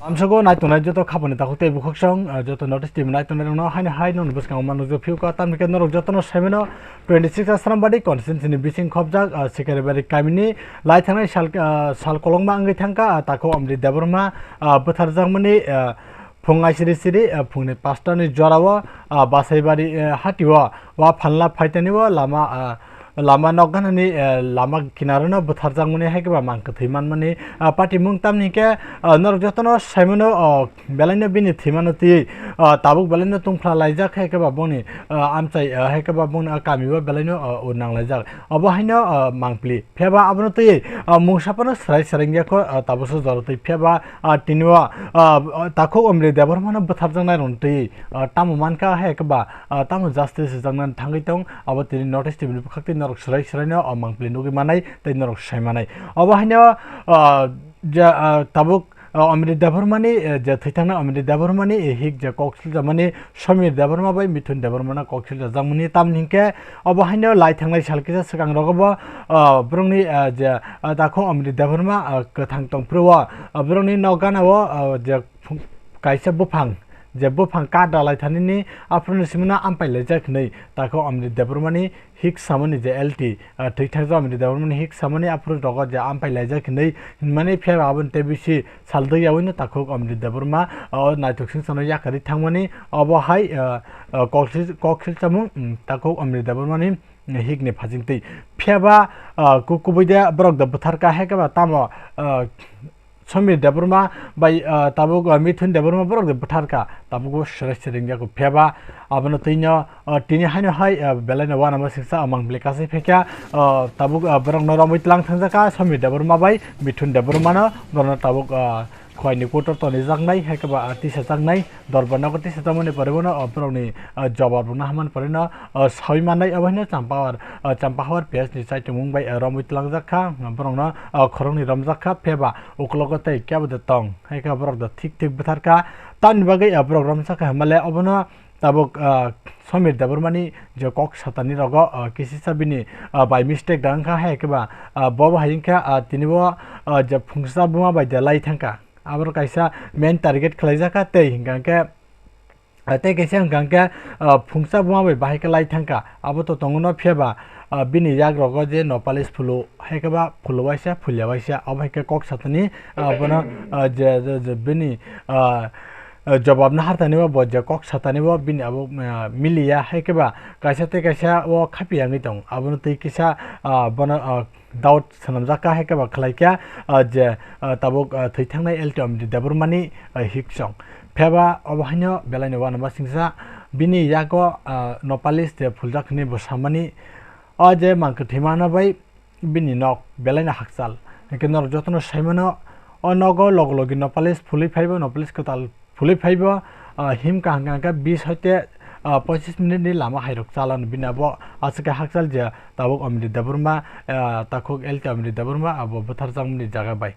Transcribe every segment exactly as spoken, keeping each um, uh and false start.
Amsogo nai tongnai joto khapani takhuk tei bukhuk song, ah, joto North East T V nai tongnai rokno haino hai nokni bwskango manukjak phiuka, tamni khe norok jotono saimano twenty six Asrambadi constituency ni bising khopjak, ah, Sikaribari kamini lai thangnai sal, ah, sal kolokma wngwi thangkha, ah, takhuk Amri Debbarma, ah, bwtharjakmani, ah, phung aisiri siri, ah, phungni pasta ni jorao, ah, Basaibari, ah, hatio wa phalna phaitani o lama, ah, lama nokganani, eh, lama kinaro no bwtharjakmani hai khe ba mang kwthwi manmani, ah, patimung tamni khe, ah, norok jotono saimano, oh, belaino bini thwimano twi, ah, tabuk belaino tungphla laijak hai khe ba boni, ah, amchai, ah, hai khe ba boni, ah, kami o belaino, ah, ur nang laijak. Obo haino, ah, mangpli. Phiya ba abono twi, ah, mungsa phano swrai swrai wngya kho, ah, tabukso jora twi. Phiya ba, ah, tini o, ah, takhuk Amri Debbarmano bwtharjaknai rokno twi, ah, tamo mankha hai khe ba, ah, tamo justice rwjaknani thangwi tong, abo tini North East T V ni bwkhak twi norok swrai swraino, ah, mangpli nugwi manai tei norok sai manai. Obo haino, ah, ja, ah, tabuk, ah, Amri Debbarmani, eh, je thwithangna Amri Debbarmani, eh, hik je kok siljakmani Somir Debbarma bai Mithun Debbarmano kok siljakjakmani, tamni hinkhe obo haino lai thanglai sal kisa swkang rogo bo, ah, borokni, ah, je, ah, takhuk Amri Debbarma, ah, kwthang tong phuru o, ah, borokni nok gana o, ah, je phung-, kaisa buphang, je buphang ka dalai thanini aphuru ni simi no ampai laijak hinwi takhuk Amri Debbarmani hik samani je L T, ah, thwi thangsa Amri Debbarmani hik samani aphuru rogo je ampai laijak hinwi hinmani phiya ba aboni tei bisi sal dui yaui no takhuk Amri Debbarma, ah, o naithok singsa no yakarwi thangmani obo hai, ah, ah, kok sil-, kok silchamung, mm, takhuk Amri Debbarmani hik ni phajing twi. Phiya ba, ah, ku-, kubui de borok de bwtharkha hai khe ba tamo, ah, Somir Debbarma bai, ah, tabuk, ah, Mithun Debbarma borok de bwtharkha, tabuk bo swrai swrai wngya kho. Phiya ba abono twino, ah, tini haino hai, ah, belai no uanama singsa amang bile kasai phaikha, ah, tabuk, ah, borok no romwi tlang thangjakha Somir Debbarma bai Mithun Debbarma no borok no tabuk, ah, khwai ni kotor tonijaknai hai khe ba, ah, tisajaknai. Dorbar nogo tei swijak mani pore bono, ah, borokni, ah, jobab rwna hamani pore no, ah, sawi mannai, obo haino Champahor, ah, Champahor P S ni chaitumung bai, ah, romwi tlangjak kha, borokno, ah, khoroknwi romjak kha, pheba ukologo tei kebo de tong, hai khe borok de thik thik bwtharkha. Tamni bagwi, ah, borok romjak kha hwnmale obono tabuk, ah, Somir Debbarmani je kok satani rogo, ah, kisisa bini, ah, by mistake da wngkha, hai khe ba, ah, bo bo hai wngkha, ah, tini bo, ah, je phungsa buma bai de lai thangkha. Aboro kaisa main target khwlaijak kha tei hwnkha khe, ah, tei kaisa hwnkha khe, ah, phungsa buma bai bahai khe lai thangkha. Abo to tongo no phiya ba, ah, bini yak rogo je no polish phulu, hai khe ba phulu waisa, phulya waisa, abo hai khe kok satani, ah, bono, ah, je, je, je bini, ah, ah, jobab no hartani bo, bo je kok satani bo bini abo, ah, miliya, hai khe ba kaisa tei kaisa o khapiya wngwi tongo. Abono twi kisa, ah, bono, ah, doubt swnamjak kha, hai khe ba khlai kha, ah, je, ah, tabuk, ah, thwi thangnai L T Amri Debbarmani, ah, hik song. Phiya ba obo haino belai no uanama singsa bini yago, ah, no polish je phuljak hinwi bo samani. O je mang kwthwi mano bai bini nok belai no hakchal. Hwnkhe norok jotono sai mano, o nogo logi logi no polish phulwi phaibo, no polish kwtal phulwi phaibo, ah, him kaham kaham khe bis hoite, ah, pochis minute ni lama hai rok chalano bini abo aswk khe hakchal je tabuk Amri Debbarma, ah, takhuk L T Amri Debbarma abo bwtharjakmani jaga bai.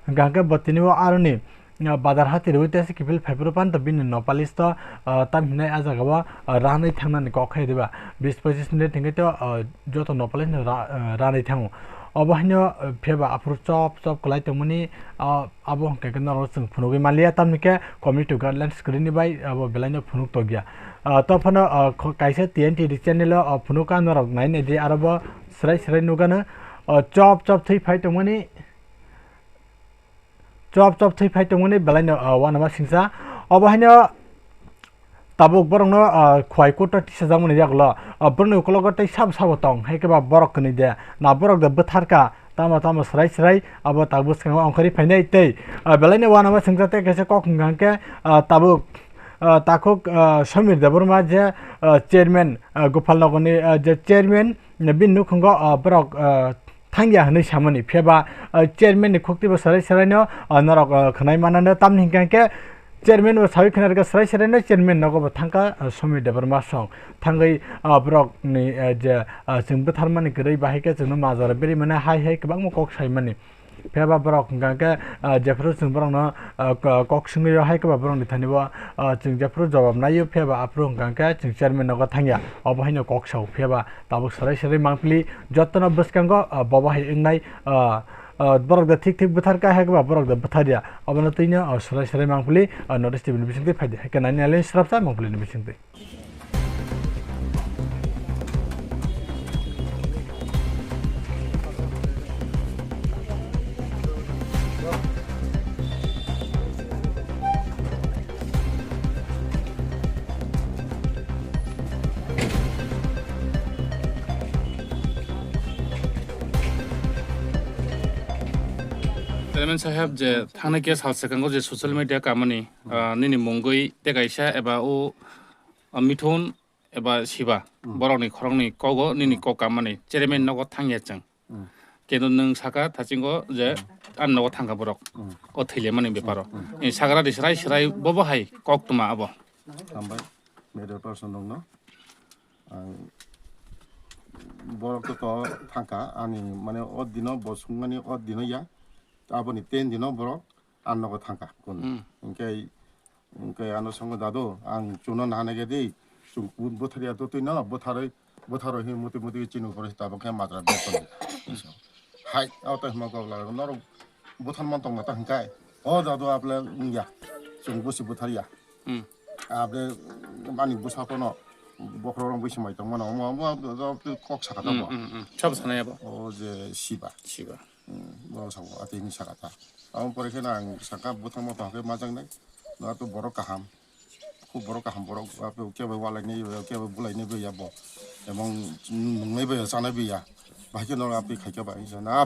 Hwnkha hwnkhe bo tini o aroni, ah, badar hati rwi tei se kiphil phai phuru phan to bini no polish to, ah, tam hinai ah jaga o, ah, ranwi thangnani kok khe diba bis pochis minute hwnkhe to, ah, joto no polish no ra-, ah, ranwi thango. Obo haino, ah, phiya ba aphuru chop chop kwlai tongmani, ah, Abo hwnkhe khe norok chwng phunugwi manliya, tamni khe community guidelines kwrwini bai abo belai no phunuk tokya. Ah, to phano, ah, kho-, kaisa T N T channel o, ah, phunuk kha norok nai nai di, aro bo swrai swrai nukgano, ah, chop chop thwi phai tongmani, chop chop thwi phai tongmani belai no, ah, uanama singsa. Obo haino Tabuk borokno, ah, khwai kuto tisajakmani yagulo, ah, borokni ukologo tei sabo sabo tong, hai khe ba borok kwnwi de, na borok de bwtharka, tamo tamo swrai swrai abo tak bwskango ongkhorwi phainai tei, ah, belaino uanama singsa tei kaisa kok hwnkha hwnkhe, ah, tabuk, ah, takhuk, ah, Somir Debbarma je, ah, chairman, ah, Gopal Nogorni, ah, je chairman, bini nukhungo, ah, borok, ah, thangya hwnwi samani, phiya ba, ah, chairman ni khukti bo sarai sarai no, ah, norok, ah, khwnai manano, tamni hwnkha hwnkhe chairman bo sawi khna rwkha sarai sarai no, chairman nogo bo thangkha, ah, Somir Debbarma song thangwi, ah, borok ni, ah, je, ah, chwng bwtharmani kwrwi bahai khe chwngno majra berwi mani hai hai kwbangma kok saimani. Phiya ba borok hwnkha hwnkhe, ah, jephru chwng borokno, ah, ko-, kok swngwi o hai khe ba borokni thani bo, ah, chwng jephru jawab naio, phiya ba aphuru hwnkha hwnkhe chwng chairman nogo thangya, obo haino kok sao, phiya ba tabuk sarai sarai mangpili jotono bwskango, ah, bobo hai wngnai, ah, Ah, borok da thik thik bwthar kha, hai khe ba borok da bwthar ya. Obono twino, ah, swrai swrai mangpili, ah, North East T V ni bisingtwi phai di. Hai khe nani aleng srapsa mangpili ni bisingtwi. Chairman saheb, je thangnai khe sal swkango je social media kamani, ah, nini mungwi tei kaisa eba o, ah, Mithun eba Siba, borokni khoroknwi kogo nini kok kamani chairman nogo thangya chwng. Kendo nwng saka thachingo je ani nogo thangkha borok. O thwilemani beparo. Ni sagra di srai srai bobo hai kok tuma abo. Hambai, media person rokno. Ang borok to, to thangkha, ani mane o dino bo sungmani o dino ya, aboni ten dino borok ang nogo thangkha kun. Hwnkhe, hwnkhe ano songo dadu, ang chuno nana ge di, chung kun bwtharya to twi no, bwtharwi, bwtharwi hin muti muti chini upor tabok khe majra beton. Hai, o to hima kok laga norok bwthan man tong mata hwnkhe, o dadu aple wngya, chung busi bwtharya. Hmm. Abre mani bwsa kono bokhorok rok bisi mai tongmano, omo, omo, omo kok saka tamo. Hmm, hmm, hmm. Sabo sanai abo. O je Siba. Siba. Hmm, bo sabo atini saka ta. Amo pore khe ang saka bwthang mo tong khe majang nai. No to borok kaham. Khub borok kaham borok, ape kebo walai nai, kebo bulai nai bo ya bo. Ebong nungnai bo ya, chanai bo ya. Bahai khe norok ape khai khe bahai khe na,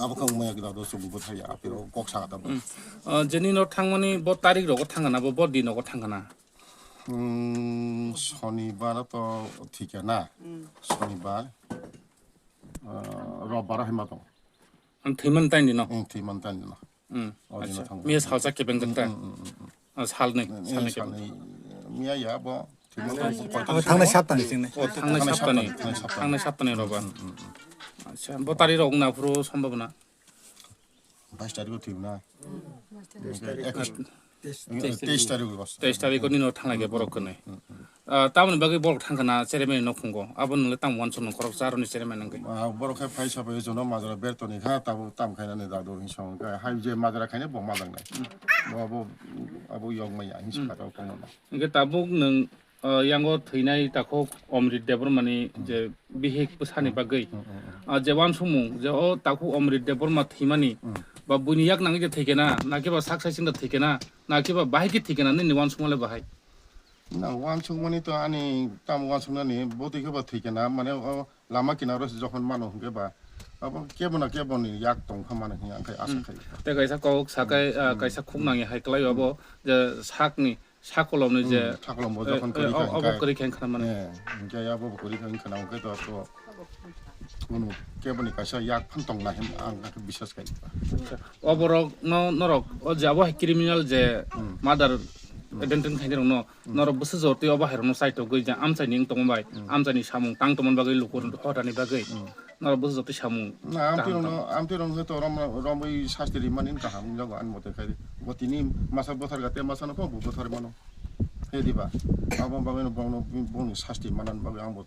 abo khe wngmaya khe dado chwng bwthai ya, ape rok kok saka ta bo. Hmm. Ah, jeni no thangmani bo tarik rogo thangana, bo, bo din rogo thangana. Hmm, Sonibar to thikana. Hmm. Sonibar, ah, Robbar hai ma tong. Ang thwiman taini no? Hmm, thwiman taini no. Hmm. O dino. Acha, thangna. Miya salsa kebeng jakta. Hmm, hmm, hmm, hmm. Ah, salnwi, hmm, salnwi kebeng. Salnwi, miya ya bo. Thwiman tang, abo thangnai saptani singnai. Oh, thangnai saptani. Thangnai saptani. Thangnai saptani roba. Hmm, hmm, hmm. Acha, bo tari rok na phuru sambabna. Bais tarikh o thwibna. Ekus, teis tarikh o. Teis tarikh o nino thanglai khe borok kwnwi. Hmm, hmm. Ah, tamoni bagwi borok thangkha na chairman ni nokhungo? Abo nwng le tamo uansuk nung khoroksa aroni chairman wngwi? Ah, borok khe phai sabai jono majra bertoni kha, tabuk tam khainani dadu hinwi song khe, hai je majra khainai bo majak nai. Hmm. Bo abo, abo yokmaya hinwi hmm, sakha tabuk tongmano. Hwnkhe tabuk nwng, ah, yango thwinai takhuk Omrit Debbarmani hmm, je bihik bwsani hmm, bagwi, hmm, hmm, hmm, ah, je uansukmung je o takhuk Omrit Debbarma thwimani hmm, ba buini yak nangwi je thwikhe na, nakhe ba sak saichung da thwikhe na, nakhe ba bahai khe thwikhe na, nini uansukma le bahai? Na, uansukmani to ani tamo uansuknani, bo twi khe ba thwikhe na, mane o lama kinaro se jokhon mano hwnkhe ba, abo kebo na kebo ni yak tong kha mano hwnwi ang khe asa hmm, khai. Tei kaisa kok sakai, hmm, ah, hmm, kaisa khuk hmm, nangya hai kwlai hmm, abo je sakni, sakolomni je, hmm, sakolom bo eh, jokhon eh, kwrwi kha o-, obo hwnkhe, kwrwi kha wngkha na mano. Eh, hwnkhe abo bo kwrwi kha wngkha na hwnkhe to, to kunu kebo ni kaisa yak phan tong na hin ang khe biswas khai. Acha. O borok no, norok o je abo hai criminal je hmm, murder hmm, attempt khainai rok no, hmm, norok bwswk jor twi obo hai rok no chaitogwi je amchai ni wng tongma bai, hmm, amchai ni samung tang tongmani bagwi luku hmm, hotani bagwi hmm, norok bwswk jor twi samung na tang amtwi rok no, tang. Amtwi rok no to rom, romwi sasti rimani kaham jago ani mote khai bo tini masa bwthar ga te masa no bo bwthar mano he diba abo bagwi no bongno bongni sasti manan bagwi ang bo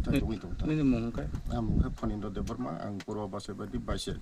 chaitogwi tong ta. Nini mung khe? Ang mung khe Phanindra Debbarma, ang Purba Basai Badi, Baisir.